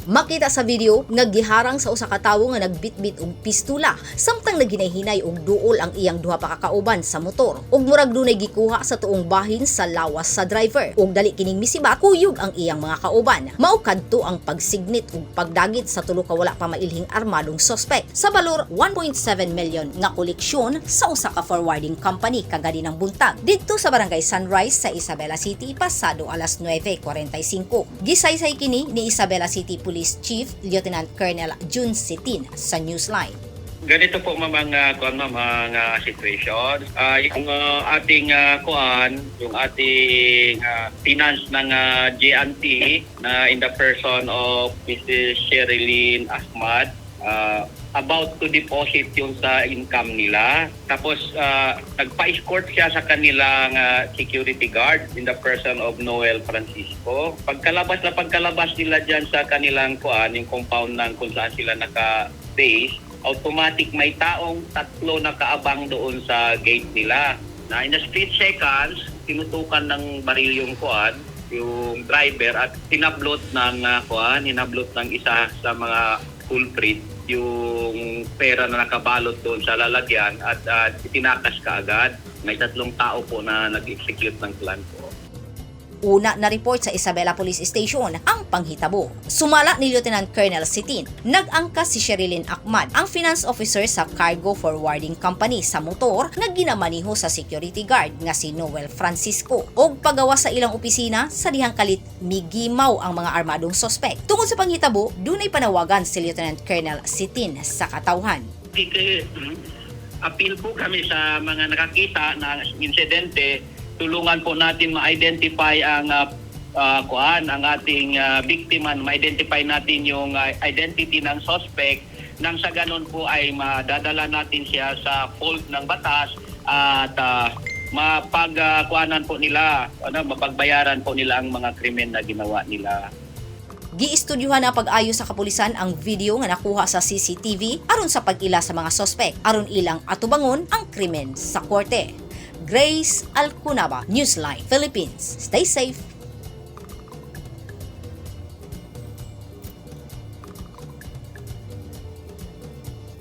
Makita sa video nga giharang sa usa ka tawo nga nagbitbit og pistula samtang naghinay-hinay og duol ang iyang duha pa ka kauban sa motor ug murag dunay gikuha sa tuong bahin sa lawas sa driver ug dali kining misibat kuyog ang iyang mga kauban. Mao kadto ang pagsignit ug pagdagit sa tulo ka wala pa mailhing armadong suspect sa balor 1.7 million nga koleksyon sa usa ka forwarding company kagadi ng buntag didto sa barangay Sunrise sa Isabela City pasado alas 9:45. Gisaysay kini ni Isabela City Police Chief Lieutenant Colonel Jun Sitin sa Newsline. Ganito po mga situation. Yung ating yung ating finance ng GNT na in the person of Mrs. Sherilyn Ahmad about to deposit yung sa income nila. Tapos nagpa-escort siya sa kanilang security guard in the person of Noel Francisco. Pagkalabas nila dyan sa kanilang yung compound ng kung saan sila naka-base, automatic may taong tatlo na kaabang doon sa gate nila. Na in a split seconds, tinutukan ng baril yung yung driver at hinablot ng isa sa mga culprit yung pera na nakabalot doon sa lalagyan at itinakas kaagad. May 3 tao po na nag-execute ng plan po. Una na report sa Isabela Police Station ang panghitabo. Sumala ni Lieutenant Colonel Sitin, nag-angkas si Sherilyn Ahmad, ang finance officer sa cargo forwarding company sa motor na ginamaniho sa security guard nga si Noel Francisco og pagawa sa ilang opisina sa dihang kalit migimaw ang mga armadong suspect. Tungod sa panghitabo, dunay panawagan si Lieutenant Colonel Sitin sa katawhan. Appeal po kami sa mga nakakita na insidente, tulungan po natin ma-identify ang ating biktima, ma-identify natin yung identity ng suspect nang sa ganun po ay madadala natin siya sa fold ng batas at mapagbayaran po nila ang mga krimen na ginawa nila. Giistudyuhan na pag-ayo sa kapulisan ang video nga nakuha sa CCTV aron sa pag-ila sa mga suspect aron ilang atubangon ang krimen sa korte. Grace Alcunaba, Newsline Philippines. Stay safe.